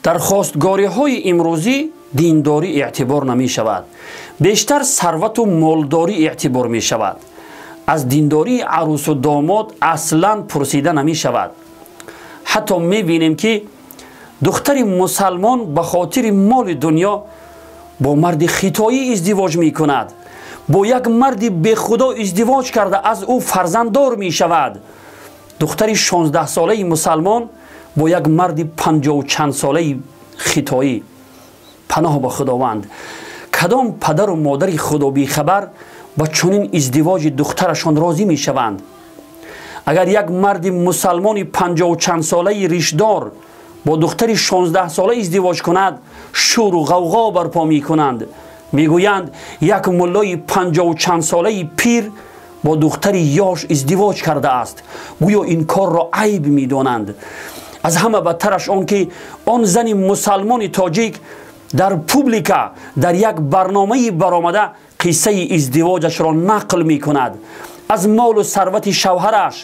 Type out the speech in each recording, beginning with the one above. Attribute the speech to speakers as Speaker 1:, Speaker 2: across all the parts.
Speaker 1: Дар хостгориҳои имрӯзӣ диндорӣ эътибор намешавад, бештар сарвату молдорӣ эътибор мешавад. Аз диндории арӯсу домод аслан пурсида намешавад. Ҳатто мебинем, ки духтари мусалмон ба хотири моли дунё бо марди хитоӣ издивоҷ мекунад, бо як марди бехудо издивоҷ карда, аз ӯ фарзанддор мешавад. Духтари 16-солаи мусалмон бо як марди панҷоҳу чандсолаи хитоӣ. Паноҳ ба Худованд! Кадом падару модари худобихабар ба чунин издивоҷи духтарашон розӣ мешаванд? Агар як марди мусалмони панҷоҳу чандсолаи ришдор бо духтари 16-сола издивоҷ кунад, шӯру ғавғо барпо мекунанд. Мегӯянд, як муллои панҷоҳу чандсолаи пир бо духтари ёш издивоҷ кардааст. Гӯё ин корро айб медонанд. Аз ҳама бадтараш он, ки он зани мусалмони тоҷик дар публика дар як барномаи баромада қиссаи издивоҷашро нақл мекунад, аз молу сарвати шавҳараш,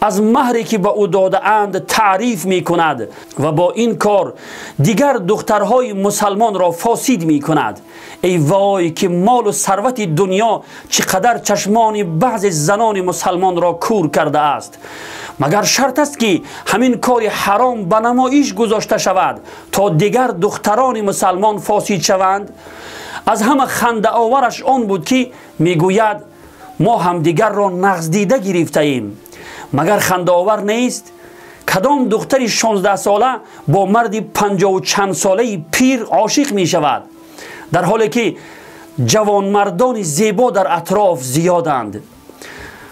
Speaker 1: аз маҳре, ки ба ӯ додаанд, таъриф мекунад ва бо ин кор дигар духтарҳои мусалмонро фосид мекунад. Эй вой, ки молу сарвати дунё чӣ қадар чашмони баъзе занони мусалмонро кур кардааст! Магар шарт аст, ки ҳамин кори ҳаром ба намоиш гузошта шавад, то дигар духтарони мусалмон фосид шаванд? Аз ҳама хандаовараш он буд, ки мегӯяд, мо ҳамдигарро нағздида гирифтаем. Магар хандаовар нест? Кадом духтари 16-сола бо марди панҷоҳу чандсолаи пир ошиқ мешавад, дар ҳоле ки ҷавонмардони зебо дар атроф зиёданд?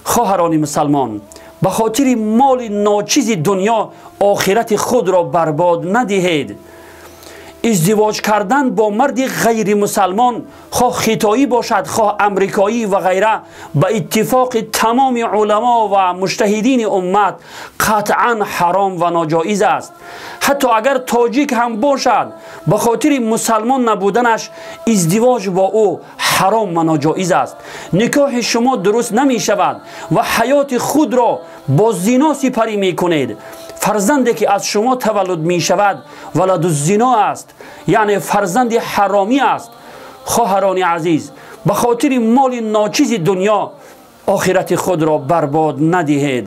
Speaker 1: Хоҳарони мусалмон, ба хотири моли ночизи дунё охирати худро барбод надиҳед. Издивоҷ кардан бо марди ғайримусалмон, хоҳ хитоӣ бошад, хоҳ амрикоӣ ва ғайра, ба иттифоқи тамоми уламо ва муҷтаҳидини уммат қатъан ҳаром ва ноҷоиз аст. Ҳатто агар тоҷик ҳам бошад, ба хотири мусалмон набуданаш издивоҷ бо ӯ ҳаром ва ноҷоиз аст. Никоҳи шумо дуруст намешавад ва ҳаёти худро бо зино сипарӣ мекунед. Фарзанде, ки аз шумо таваллуд мешавад, валадуззино аст, яъне фарзанди ҳаромӣ аст. Хоҳарони азиз, ба хотири моли ночизи дунё охирати худро барбод надиҳед.